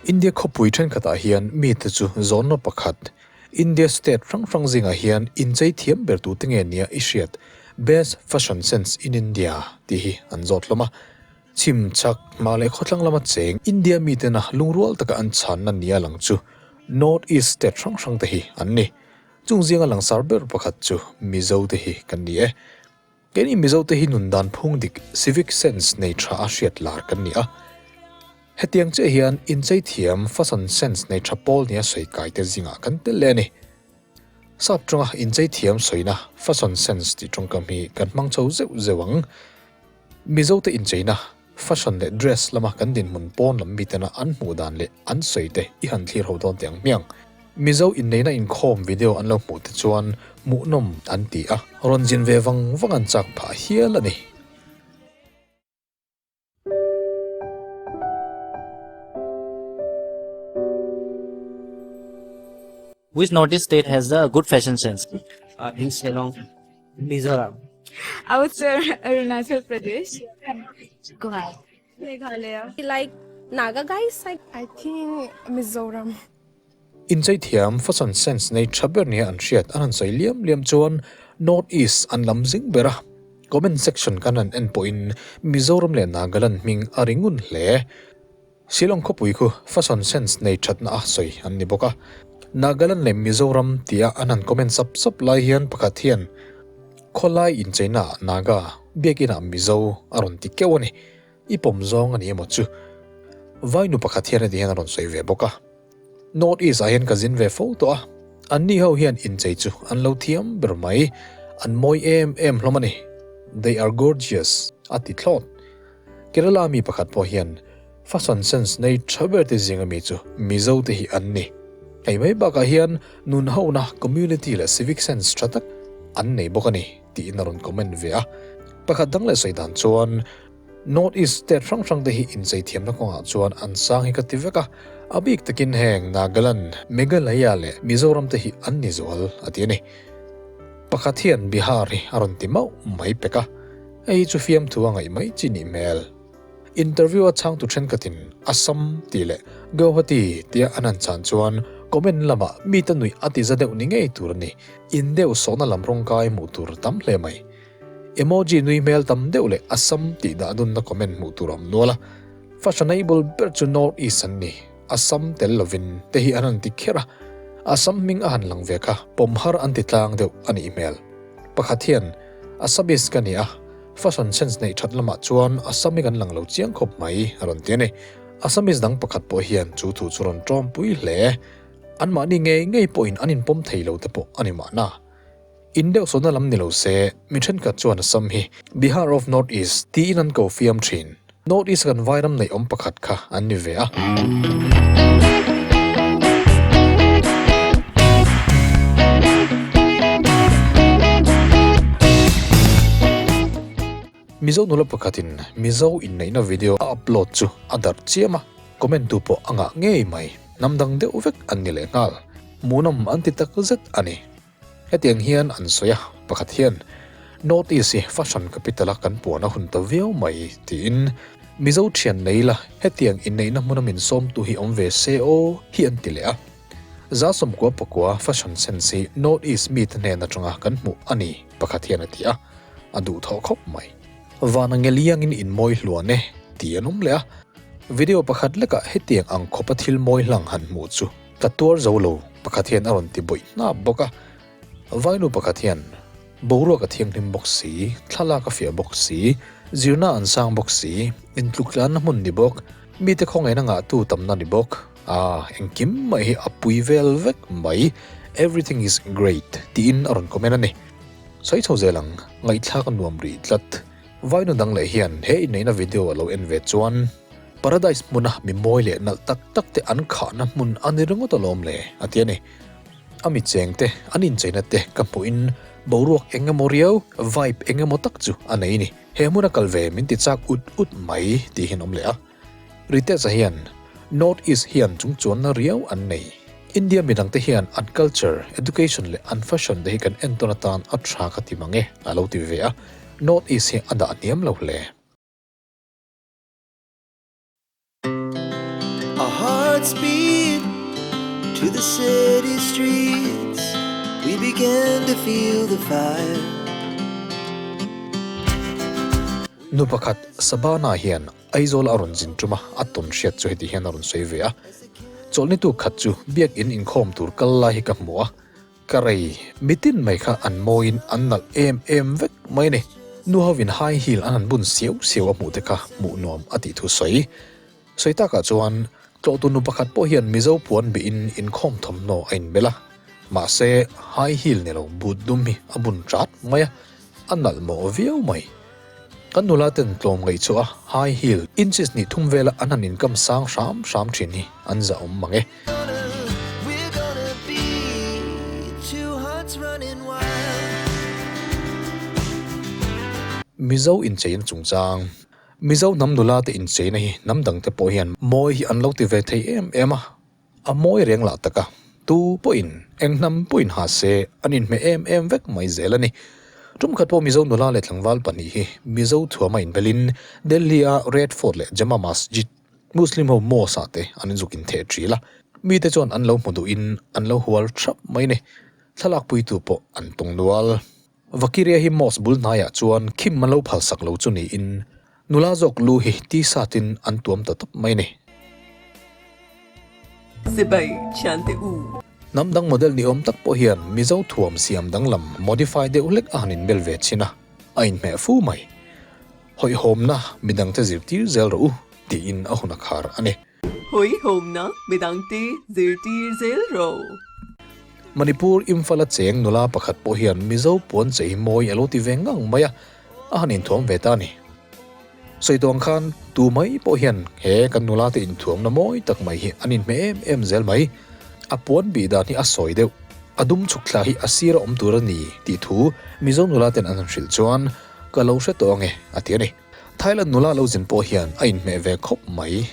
India khawpui thenkhatah hian mite chu zawnna pakhat, India state hrang hrang zingah hian inchei thiam ber tute nge nia i hriat, Best Fashion Sense in India, tih hi an zawt hlawm a. Chhim chak, hma leh khawthlang lama cheng India mitena lungrual taka an chhanna nia lang chu North East state hrang hrangte hi an ni. Chung zinga langsar ber pakhat chu Mizo te hi kan ni e. Keini Mizo te hi nun dan phung dik, civic sense, nei tha a hriat lar kan ni a. Hetiang chiah hian inchei thiam, fashion sense, nei tha pawl nia sawi kai te zingah kan tel leh a ni. Sap tawnga inchei thiam sawina, fashion sense, tih tawngkam hi kan hmang chho zeuh zeuh ang. Mizo te incheina, fashion leh dress lama kan dinhmun pawn lam mitena an hmuh dan leh an sawi te i han thlir ho dawn teh ang hmiang. Mizo inneihna inkhawm video an lo hmuh te chuan hmuhnawm an ti a, rawn zin ve vang vang an chak phah hial a ni. Which Northeast state has a good fashion sense? I think Shillong, Mizoram. I would say Arunachal Pradesh. Goa. Meghalaya. Like Naga guys, I, I think Mizoram. Inchei thiam, fashion sense nei tha ber nia an hriat an han sawi liam liam chuan North East an lam zing ber a. Comment section kan han en pawhin Mizoram leh Nagaland hming a ri ngun hle. Shillong khawpui khu fashion sense nei thatna a sawi an ni bawk a. Nagaland leh Mizoram tia an han comment sap sap lai hian pakhat hian khawlai incheina ah Naga, biakin ah Mizo a rawn ti keuh a ni. I pawm zawng a ni emaw chu? Vainu pakhat hian heti hian a rawn sawi ve bawk a. North East ah hian ka zin ve fo tawh a, anni ho hian inchei chu an lo thiam ber mai, an mawi em em hlawm a ni. They are gorgeous a ti thlawt. Kerala mi pakhat pawh hian fashion sense nei tha ber te zinga mi chu Mizo te hi an ni. Hei mai bakah hian nun hona community leh civic sense tha tak an nei bawk a ni tiin a rawn comment ve a. Pakhat dang leh sawi dan chuan North East state hrang hrang te hi inchei thiamna kawngah chuan an sang hi ka ti vek a, a bik takin heng Nagaland, Meghalaya leh Mizoram te hi an ni zual a ti a ni. Pakhat hian Bihar hi a rawn ti mauh mai pek a. Hei chu fiamthu a ngaih mai chi nih hmel. Interview a chhangtu thenkhatin Assam tih leh Guwahati tia an han chhan chuan comment lamah mite nuih a ti za deuh ni ngei tur a ni. In deuh sawhna lam rawngkai hmuh tur tam hle mai. Emoji nui hmel tam deuh leh Assam tih dah dunna comment hmuh tur a awm nual a. Fashionable ber chu North East an ni. Assam tel lovin te hi an han ti kher a. Assam hming a han lang ve kha pawm har an ti tlang deuh a nih hmel. Pakhat hian Assamese ka ni a, fashion sense neih that lamah chuan Assam hi kan lang lo chiang khawp mai a rawn ti a ni. Assamese dang pakhat pawh hian chu thu chu rawn tawmpui hle. Anmahni ngei ngei pawhin an inpawm thei lo te pawh a ni mahna. In deuh sawhna lam ni lo se, mi thenkhat chuan Assam hi Bihar of North East tiin an ko fiam thin. North East kan vairam neih awm pakhat kha an ni ve a. Mizo nula pakhatin Mizo inneihna video a upload chu a darh chiam a, comment tu pawh a ngah ngei mai. Hnam dang deuh vek an ni lehnghal. Hmuhnawm an ti takzet a ni. Hetiang hian an sawi a, pakhat hian North East hi fashion capital a kan puan a hun ta viau mai tiin Mizo thian nei la hetiang inneihna hmuna min sawmtu hi awm ve se aw hi an ti leh a. Zasawmkua pakua fashion sense hi North East mite hnen atanga kan hmuh a ni pakhat hian a ti a, a duhthawh khawp mai. Van a ngeliangin in mawi hluan e ti an awm leh a, video pakhat lekah hetiang ang khawpa thil mawi hlang han hmuh chu Ka tuar zo lo, pakhat hian a rawn ti bawih hnap bawk a. Vainu pakhat hian, Boruak a thianghlim bawk si, thlalak a fiah bawk si, zirna an sang bawk si, intluktlanna hmun ni bawk, mite khawngaihna ngahtu tamna ni bawk, ah, engkim mai hi a pui vel vek mai, everything is great, tiin a rawn comment a ni. Sawi chho zel ang, ngaihthlak a nuam rih tlat. Vainu dang leh hian he inneihna video a lo en ve chuan, Paradise hmuna mi mawi leh nalh tak tak te an khahna hmun a ni ringawt alawm le, a ti a ni. A mi cheng te, an incheina te ka hmuhin boruak eng emaw riau, vibe eng emaw tak chu a nei ni. He hmuna kal ve min ti chak ut ut mai tih hian awm leh a. Ritesh-a hian North East hian chungchuanna riau an nei. India midang te hian an culture, education leh an fashion te hi kan entawn atan a tha ka ti mang e, a lo ti ve a. North East hi a dah hniam lo hle. To the city streets we began to feel the fire. Nu pakhat Sabana hian Aizawl a rawn zin tum a, a tawn hriat chu heti hian a rawn sawi ve a. Chawlhni tu khat chu biakin inkhawm tur kal lai hi ka hmu a, Ka rei, mitin mai kha an mawiin an nalh em em vek mai a ni. Nu hovin high heel an han bun siau siau a hmuh te kha hmuh nuam a tih thu sawi. Sawi takah chuan tlawhtu nu pakhat pawh hian Mizo puan bihin inkhawm thawmhnaw a inbel a. Mahse, high heel ni lo boot dum hi a bun chat mai a, a nalh mawh viau mai. Kan nula ten tlawm ngaih chu a high heel inches hnih thum vela an han inkam sang hram hram thin hi an zahawm mang e. Mizo incheina chungchang Mizo hnam nula te incheina hi hnam dang te pawh hian mawi hi an lo ti ve thei em em a. A mawi reng lah tak a, tu pawhin eng hnam pawhin ha se an inhmeh em em vek mai zel a ni. Tum khat pawh Mizo nula leh tlangval pahnih hi Mizo thuama inbelin Delhi-a Red Fort leh Jama Masjid, Muslim ho mosque ah te an inzuk intheh ṭil a, mite chuan an lo hmu duhin an lo hual ṭhap mai a ni. Thlalak puitu pawh an tung nual. Vakiria hi mosque bul hnaiah chuan khim an lo phalsak lo chu niin Nula zawk lu hi t-shirt in an tuam ta tawp mai ni. Sipai thiante u. Hnam dang model ni awm tak pawh hian Mizo thuam siam danglam modify deuh hlek a han inbel ve chin a, a inhmeh fu mai. Hawihhawmna midangte zirtir zel rawh u tiin a hun a khar a ni. Hawihhawmna midangte zirtir zel rawh. Manipur Imphal-a cheng nula pakhat pawh hian Mizo puan chei mawi a lo ti ve ngang mai a, a han inthuam ve ta a ni. Sawi tawng khan tu mai pawh hian he kan nula te inthuamna mawi tak mai hi an inhmeh em em zel mai. A puan bih dan hi a sawi deuh, a dum chhuk thla hi a sir a awm tur a ni tih thu Mizo nula ten an han hrilh chuan ka lo hre tawh ange a ti a ni. Thailand nula lo zin pawh hian a inhmeh ve khawp mai.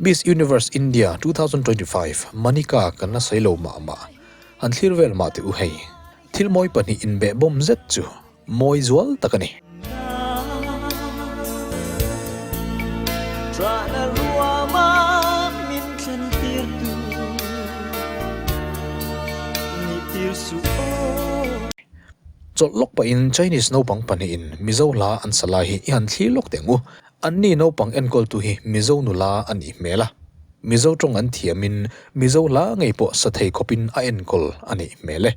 Miss Universe India 2025 Manika kan la sawi lo mah mah. Han thlir vel mah teh u hei. Thil mawi pahnih inbeh bawm zet chu mawi zual tak a ni. Chawlh lawk pahin Chinese naupang pahnihin Mizo hla an sa lai hi i han thlir lawk teh ang u. Anni naupang enkawltu hi Mizo nula a nih hmel a, Mizo tawng an thiamin Mizo hla ngei pawh sa thei khawpin a enkawl a nih hmel e.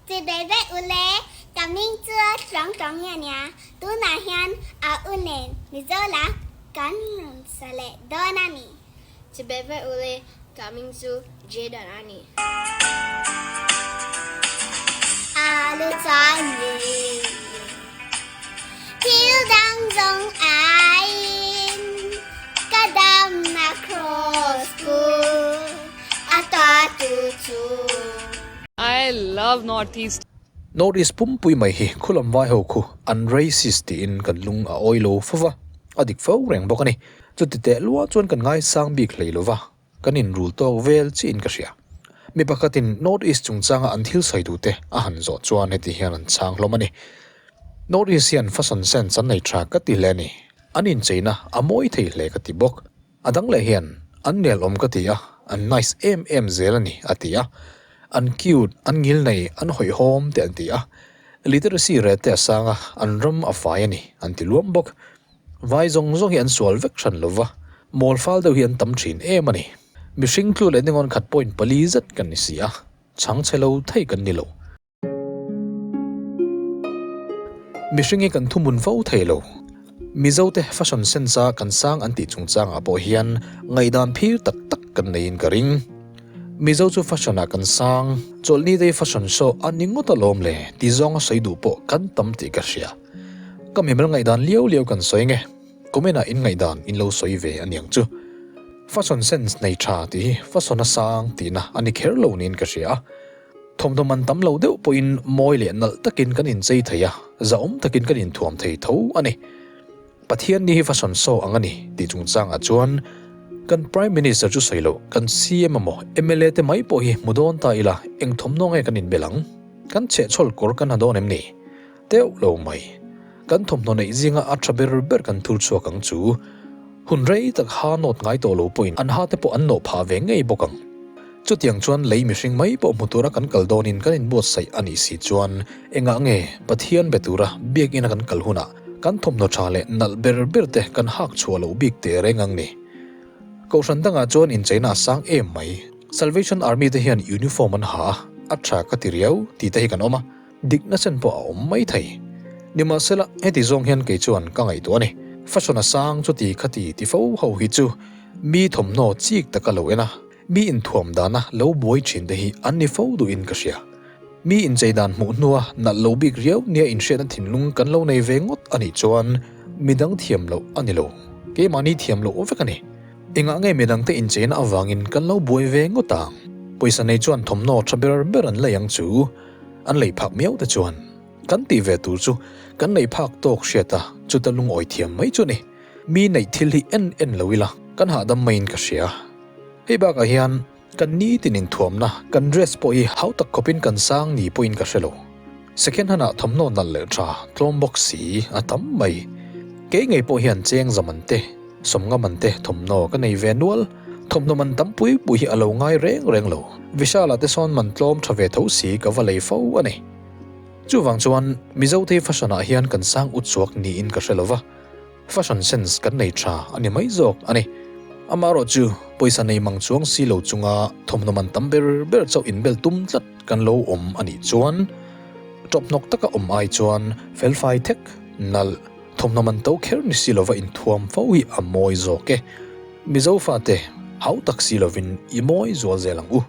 Chi bei vek u le, ka hming chu Tawng Tawng hi a nia, tunah hian a u nen Mizo hla kan rawn sa leh dawn a ni. Chi bei vek u le, ka hming chu Jayden a ni. Alu chuan ri thil dang zawng aiin ka damna cross ku a ta tu chu. I love North East. North East pumpui mai hi khulam vai ho khu an racist tiin kan lung a awi lo fo va, a dik fo reng bawk a ni. Chuti teh lua chuan kan ngaisang bik hlei lo va. Kan inrul tawk vel chiin ka hria. Mi pakhatin North East chungchanga an thil sawi duhte a han zawh chuan heti hian an chhang hlawm a ni. North East hian fashion sense an nei tha ka ti hle a ni. An incheina a mawi thei hle ka ti bawk. A dang leh hian an nelawm ka ti a, an nice em em zel a ni a ti a. An cute, an ngilnei, an hawihhawm te an ti a. Literacy rate te a sang a, an ram a fai a ni an ti luam bawk. Vai zawng zawng hi an sual vek hran lo va, mawl fal deuh hi an tam thin em a ni. Mihring tlu leh ningawn khat point pali zet kan ni si a, chhang chhe lo thei kan ni lo. Mihring hi kan thumun fo thei lo. Mizote fashion sense a kan sang an tih chungchangah pawh hian ngaihdan phir tak tak kan neiin ka ring. Mizo chu fashion ah kan sang, chawlhni day fashion show a ni ngawt alawm le ti zawnga sawi duh pawh kan tam tih ka hria. Ka mimal ngaihdan liau liau kan sawi nge, comment ah in ngaihdan in lo sawi ve a niang chu. Fashion sense nei tha tih hi fashion a sang tihna a ni kher lo niin ka hria a. Thawmhnaw man tam lo deuh pawhin mawi leh nalh takin kan inchei thei a, zahawm takin kan inthuam thei tho a ni. Pathian ni hi fashion show ang a ni tih chungchangah chuan kan Prime Minister chu sawi loh, kan CM emaw mla te mai pawh hi hmu dawn ta ila eng thawmhnaw nge kan inbel ang? Kan chhehchhawl kawr kan ha dawn em ni? Teuh lo mai. Kan thawmhnaw neih zinga a tha ber ber kan thur chhuak ang chu. Hun rei tak ha nawt ngai tawh lo pawhin an ha te pawh an nawh phah ve ngei bawk ang. Chutiang chuan lei mihring mai pawh hmu tura kan kal dawnin kan inbuatsaih a nih si chuan engah nge Pathian be tura biakina kan kal hunah kan thawmhnaw tha leh nalh ber ber te kan hak chhuah loh bik teh reng ang ni. Kohhran dangah chuan incheina a sang em mai. Salvation Army te hian uniform an ha a, a tha ka ti riau tih te hi kan awm a. Dikna chen pawh a awm mai thei. Nimahsela, heti zawng hian kei chuan ka ngaihtuah a ni. Fashion a sang chuti khati ti fo ho hi chu mi thawmhnaw chik taka lo en a, mi inthuam dana lo buai thin te hi an ni fo duhin ka hria. Mi inchei dan hmuh hnua nalh lo bik riau nia inhriatna thinlung kan lo nei ve ngawt a nih chuan midang thiam loh a ni lo. Keimahni thiam loh vek a ni. Engah nge midangte incheina avangin kan lo buai ve ngawt ang? Pawisa nei chuan thawmhnaw tha ber ber an lei ang chu. An lei phak miau te chuan kan tih ve tur chu kan nei phak tawk hriat a, chuta lungawi thiam mai chu a ni. Mi neih thil hi en en lo ila kan hahdam maiin ka hria. Hei bakah hian kan nitin inthuamna, kan dress pawh hi hau tak khawpin kan sang ni pawhin ka hre lo. Second hand ah thawmhnaw nalh leh tha tlawm bawk si a tam mai. Kei ngei pawh hian cheng zaman te, Sawmnga man te thawmhnaw ka nei ve nual. Thawmhnaw man tam pui pui hi a lo ngai reng reng lo. Vishal-a te sawn man tlawm tha ve tho si ka va lei fo a ni. Chuvang chuan Mizote fashion ah hian kan sang ut chhuak niin ka hre lo va, fashion sense kan nei tha a ni mai zawk a ni. Amaherawh chu pawisa nei mang chuang si lo chunga thawmhnaw man tam ber ber chauh inbel tum tlat kan lo awm a nih chuan tawphnawk taka awm ai chuan felfai thek nalh Thawmhnaw man to kher ni si lova inthuam fo hi a mawi zawk e. Mizo fate, hau tak si lovin i mawi zual zel ang u.